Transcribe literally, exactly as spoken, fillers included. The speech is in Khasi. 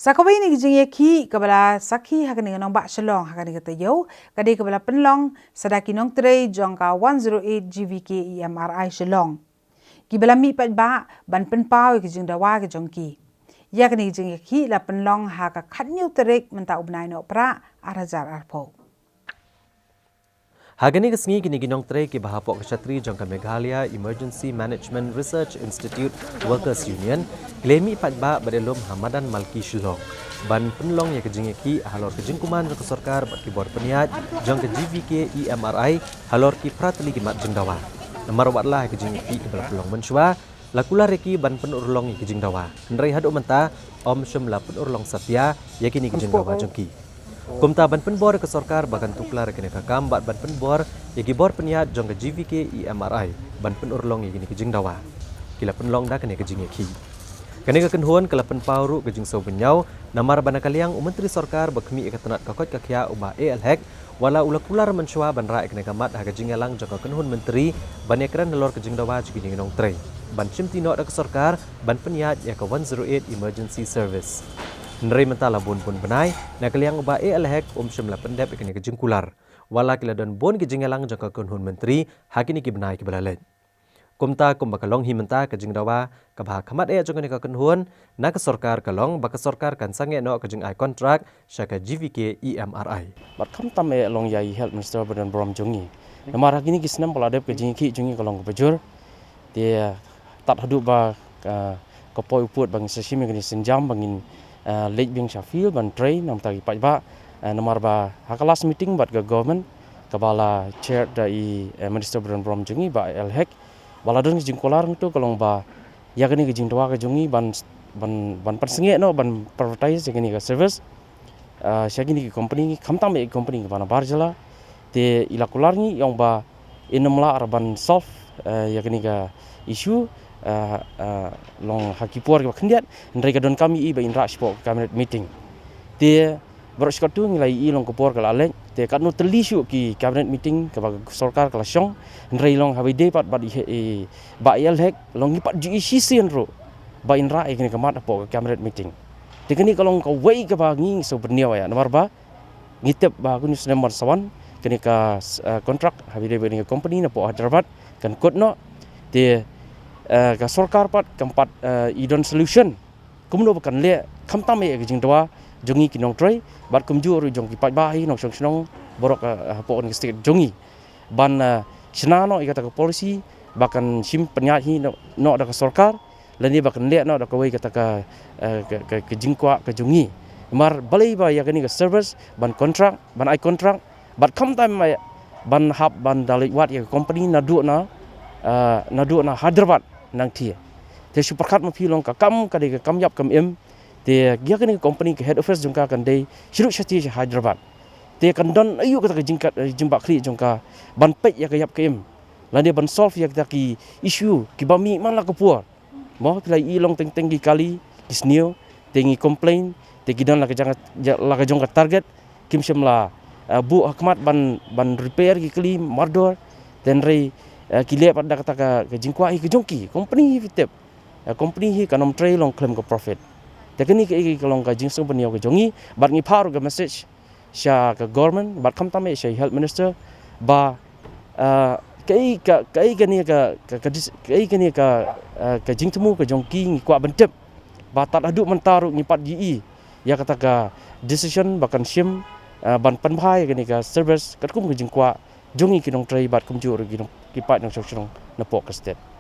Sa kawei na ki jingïakhih kaba la sakhi ha kane ka nongbah Shillong ha kane ka taïew, ka dei kaba la pynlong sa da ki nongtrei jong ka one zero eight G V K E M R I Shillong, kiba la mih paidbah ban pynpaw ïa ki jingdawa ki jong ki. Ïa kane ka jingïakhih la pynlong ha ka khathynñiew tarik mynta u bnai Nohprah ar hajar arphew. Ha kane ka sngi kine ki nongtrei kiba hapoh ka shatri jong ka Meghalaya Emergency Management Research Institute Workers Union ki la mih paidbah bad ïalum ha Madan Malki Shillong ban pynlong ïa ka jingïakhih halor ka jingkuman jong ka sorkar bad ki bor pynïaid jong ka G V K E M R I halor ki phra tylli ki mat jingdawa. Namar wat la ha ka jingïakhih kaba la pynlong mynshuwa, la kular ïa ki ban pynurlong ïa ki jingdawa. Hynrei haduh mynta ym shym la pynurlong satia ïa kine ki jingdawa jong ki. Kumta ban pynbor ïa ka sorkar ba kan tuklar ïa kane ka kam bad ban pynbor ïa ki bor pynïaid jong ka G V K E M R I ban pynurlong ïa kine ki jingdawa, ki la pynlong da kane ka jingïakhih. Kane ka kynhun ka la pynpaw ruh ka jingsngewbynñiaw namar ba na ka liang u Myntri Sorkar ba khmih ïa ka tnat ka koit ka khiah u Bah A L Hek, wat la u la kular mynshuwa ban rah ïa kane ka mat ha ka jingïalang jong ka kynhun myntri ban ïakren halor ka jingdawa jong kine ki nongtrei ban shimti noh da ka sorkar ban pynïaid ïa ka one zero eight emergency service. Hynrei mynta la bun bun bnai na ka liang u Bah A L Hek um shym la pyndep ïa kane ka jingkular, wat la ki la don bun ki jingïalang jong ka kynhun myntri ha kine ki bnai kiba la leit. Kumta kumba ka long hi mynta ka jingdawa kaba ha khmat eh jong kane ka kynhun na ka sorkar ka long ba ka sorkar kan sangeh noh ka jingai kontrak sha ka G V K E M R I. Bad khamtam eh long ïa i Health Minister ba don burom jong ngi. Namar ha kine ki snem ba la dep ka jingïakhih jong ngi ka long kaba jur. Te tad haduh ba ka, ka poi u pud ba ngin sa shim ïa kane ka sienjam ba ngin, eh, leit biang sha field ban trei na ka bynta ki paidbah, eh, namar ba ha ka last meeting bad ka government kaba la chair da i, eh, Minister ba don burom jong ngi Bah A L Hek, ba la don ka jingkular hangto ka long ba ïa kane ka jingdawa ka jong ngi ban, ban, ban pynsangeh noh ban prioritize ïa kane ka service, ah, sha kine ki company, khamtam eh ki company kiba na bar jylla. Te i la kular ngi ïa ong ba in ym lah ban solve, eh, ïa kane ka issue, eh, eh, long ha ki por kiba khyndiat, hynrei ka donkam ïa i ba in rah shapoh ka cabinet meeting. Te baroh shi katto ngi la ïohi long ka por ka la leit, te katno tylli shuh ki cabinet meeting kaba ka sorkar ka la shong, hynrei long haba ïadei pat bad i, i Bah A L Hek long ngi pat ju ïohi shisien ruh ba in rah ïa kane ka mat hapoh ka cabinet meeting. Te kane ka long kawei kaba ngi sngewbynñiaw ïa namar ba ngi tip ba ha kane u snem ban sa wan kane ka, eh, kontrak haba ïadei bad kane ka company napoh Hyderabad kan kut noh. Te, eh, ka sorkar pat kam pat, eh, i don solution kumno ba kan leh khamtam eh ka jingdawa jong ngi ki nongtrei bad kumjuh ruh jong ki paidbah hi nongshong shnong baroh, eh, hapoh kane ka state jong ngi ban, eh, shna noh ïa kata ka policy ba kan shim pynïaid hi noh, noh da ka sorkar lane ba kan leh noh da kawei kata ka, eh, ka, ka, ka jingkwah ka jong ngi. Namar balei ba ïa kane ka service ban contract, ban ai contract bad khamtam eh ban hap ban da leit wad ïa ka company naduh na, eh, naduh na Hyderabad nangthie. Te shu pyrkhat ma phi long ka kam ka dei ka kam ïap kam im. Te ïa kane ka company ka head office jong ka kan dei shuh shatei sha Hyderabad. Te kan don aïu kata ka jingkat, eh, jingbakla jong ka ban peit ïa ka ïap ka im lane ban solve ïa kita ki issue kiba mih man la ka por. Mo phi la ïohi long teng teng ki kali ki sniew, te ngi complain, te ki don la ka jong, la ka jong ka target, kim shym la, eh, buh ha khmat ban, ban repair ki kali mardor. Te hynrei, eh, ki leh pat da kata ka, ka jingkwah hi ka jong ki company hi, phi tip. Eh, company hi kan ym trei long khlem ka profit. Te kane ka, ka long ka jingsngewbynñiaw ka jong ngi bad ngi phah ruh ka message sha ka government bad khamtam eh sha i health minister ba, eh, kaei ka, kaei kane ka, ka, ka dis-, kaei kane ka, eh, ka jingthmu ka jong ki ngi kwah ban tip ba tad haduh mynta ruh ngi pat ïohi ïa kata ka decision ba kan shim, eh, ban pynbha ïa kane ka service katkum ka jingkwah jong ngi ki nongtrei bad kumjuh ruh ki nong, ki paid nongshong shnong napoh ka state.